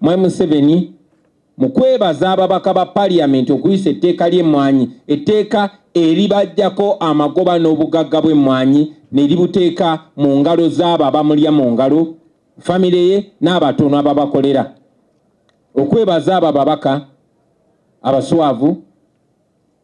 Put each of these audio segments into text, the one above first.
Mwami Museveni mu kwebaza ababaka ba Parliament okuyisa etteeka ly'emmwanyi, etteeka eribaggyako amagoba n'obugagga bw'emmwanyi ne libuteeka mu ngalo z'abo abamulya mu ngalo, famire ye n'abatono ababakolera. Okwebaza abo ababaka abaswavu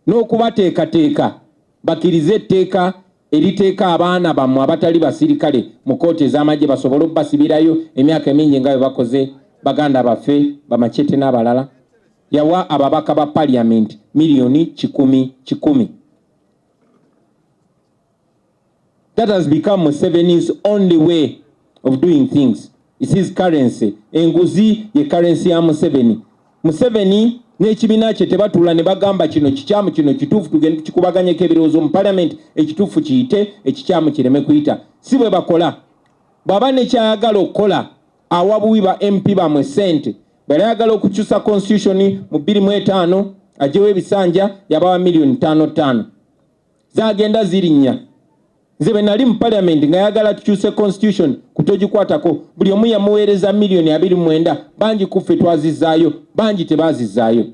n'okubateekateeka bakkirize etteeka eriteeka abaana bammwe abatali basirikale mu kkooti ez'amagye basobole okubasibirayo emyaka emingi nga bwe bakoze baganda baffe bamachete n'abalala. Yawa ababaka ba parliament miliyoni kikumi kikumi. That has become Museveni's only way of doing things. It's his currency. Enguzi ye currency ya Museveni. Museveni n'ekibiina kye tebatuula ne bagamba kino kikyamu, kino kituufu, tugende tukikubaganyeko ebirowoozo mu parliament, ekituufu kiyite, ekikyamu kireme kuyita. Si bwe bakola. Bw'aba ne ky'ayagala okukola, awa buwi ba MP bamwe ssente. Bw'ali ayagala okukyusa constitution mu bbiri mu etaano aggyewo ebisanja, yabawa miliyoni ttaano ttaano. Zagenda zirinnya. Nze bwe nali mu parliament nga yagala tukyuse constitution kutogikwatako, buli omu yamuweereza miliyoni abiri mu mwenda, bangi ku ffe twazizzaayo, bangi tebazizzaayo.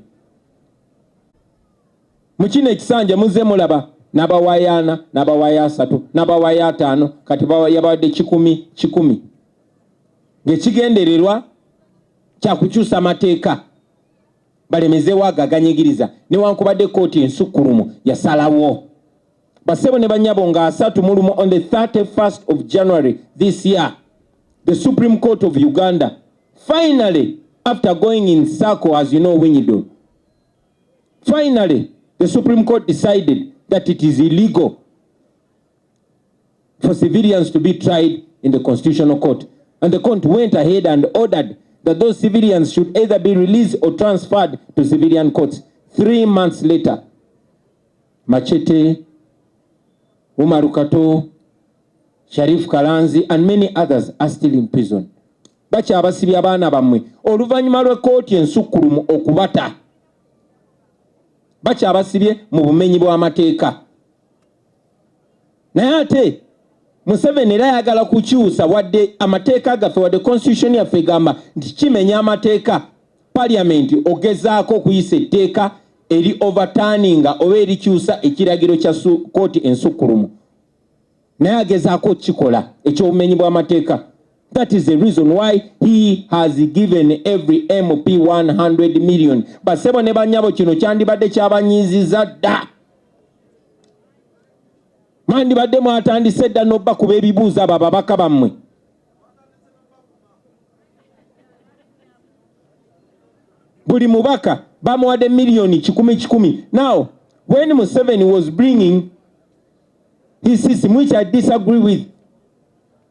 Mu kino ekisanja muzze mulaba n'abawaayo ana, n'abawaayo asatu, n'abawaayo ataano, kati yabawadde kikumi kikumi, ng'ekigendererwa kya kukyusa amateeka balemezeewo ago aganyigiriza, newankubadde kkooti ensukkulumu yasalawo. Bassebo ne bannyabo, nga asatu mu lumu, on the 31st of January this year, the Supreme Court of Uganda finally, after going in circle, as you know, Winyido, finally the Supreme Court decided that it is illegal for civilians to be tried in the Constitutional Court. And the court went ahead and ordered that those civilians should either be released or transferred to civilian courts. 3 months later, Machete, Umaru Kato, Sharif Kalanzi, and many others are still in prison. Bakyabasibye abaana bammwe oluvannyuma lw'ekkooti ensukkulumu okubata. Bakyabasibye mu bumenyi bw'amateeka. Naye ate Museveni era ayagala kukyusa wadde amateeka gaffe, wadde constitution yaffe egamba nti kimenya amateeka parliament ogezaako okuyisa etteeka eri overturninga oba erikyusa ekiragiro kya kkooti ensukkulumu, naye agezaako okukikola eky'obumenyi bw'amateeka. That is the reason why he has given every MP 100 million. Basebo ne bannyabo, kino kyandibadde kyabanyiiziza dda, mwandibadde mwatandise dda n'obbakuba ebibuuzo abo ababaka bammwe. Buli mubaka bamuwadde miliyoni kikumi kikumi. Now when Museveni was bringing his system, which I disagree with,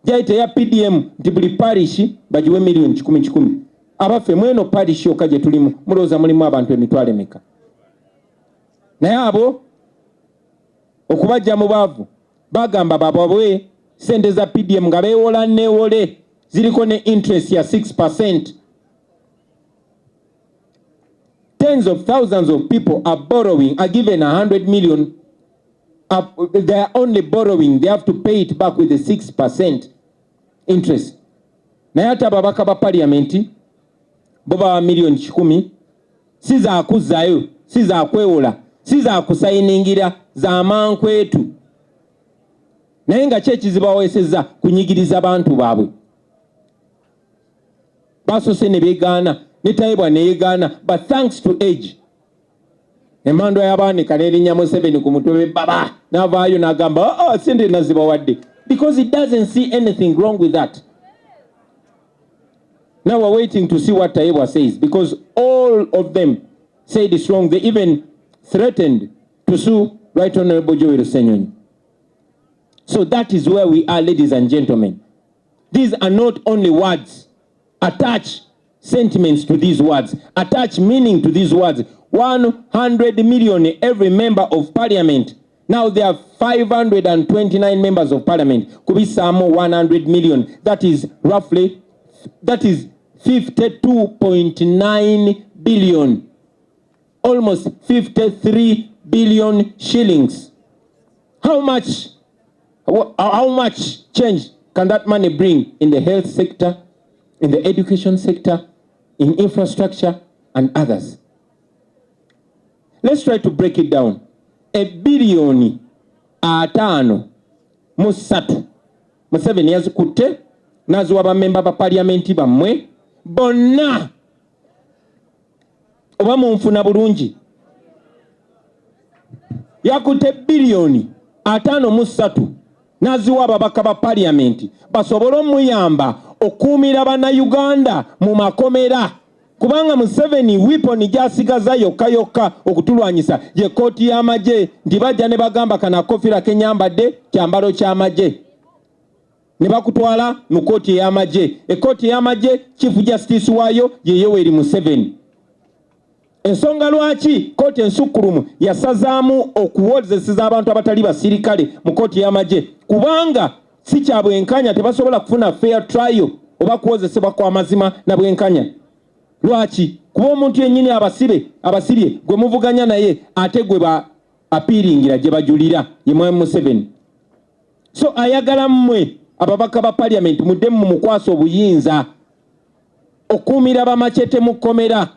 gyayita eya PDM nti buli parish bagiwe miliyoni kikumi kikumi. Abaffe, mweno parish yokka gye tulimu mulowooza mulimu abantu emitwalo emeka? Naye abo okubajja mu baavu bagamba bababwe sente za PDM nga beewola neewole, ziriko ne interest ya 6%. Tens of thousands of people are borrowing, are given 100 million. They are only borrowing, they have to pay it back with the 6% interest. Naye ate ababaka ba parliament bo bawa miliyoni kikumi, si za kuzzaayo, si za kwewola, si za kusayiningira, za mankwetu. Naye nga ki ekizibaweesezza kunyigiriza bantu baabwe? Basoose ne beegaana, ne Tayebwa ne yeegaana, but thanks to age, emandwa y'abaanika n'erinnya Museveni ku mutwe baba n'avaayo n'agamba, oh, sente nazibawadde, because he doesn't see anything wrong with that. Now we're waiting to see what Tayebwa says, because all of them said it's wrong. They even threatened to sue Right Honorable Joel Ssenyonyi. So that is where we are, ladies and gentlemen. These are not only words. Attach sentiments to these words. Attach meaning to these words. 100 million every member of parliament. Now there are 529 members of parliament. Kubisaamu 100 million. That is roughly, that is 52.9 billion. Almost 53 billion shillings. How much change can that money bring in the health sector, in the education sector, in infrastructure and others. Let's try to break it down. Ebbiliyoni 53 Museveni yazikutte n'aziwa bamemba ba paliyamenti bammwe bonna. Oba munfuna bulungi? Yakutte biliyoni 53 n'aziwa ababaka ba paliyamenti basobole omuyamba okuumira Bannayuganda mu makomera, kubanga Museveni weapon gy'asigaza yokka yokka okutulwanyisa ye kooti y'amagye, nti bajja ne bagamba, "Kano akofira kenyambadde kyambalo ky'amagye," ne bakutwala mu kooti ey'amagye. Ekooti ey'amagye, Chief Justice waayo ye Yoweri Museveni. Ensonga lwaki kooti ensukkulumu yasazaamu okuwozeseza abantu abatali basirikale mu kooti y'amagye, kubanga si kya bwenkanya, tebasobola kufuna fair trial oba kuwozesebwa kwa mazima na bwenkanya. Lwaki? Kuba omuntu yennyini abasibe abasibye gwe muvuganya naye, ate gwe ba apiiringira, gye bajulira, ye mwami Museveni. So ayagala mmwe ababaka ba parliament muddemu mumukwasa obuyinza okuumira bamacete mu kkomera.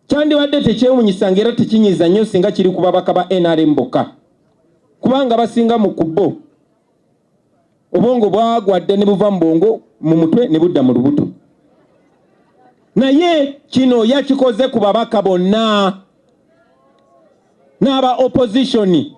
Kyandibadde tekyewunyisa nga era tekinyiiza nnyo singa kiri ku babaka ba NRM bokka, kubanga basinga mu kubbo obwongo bwagwadde ne buva mu bwongo, mu mutwe, ne budda mu lubuto. Naye kino yakikoze ku babaka bonna n'aba opposition.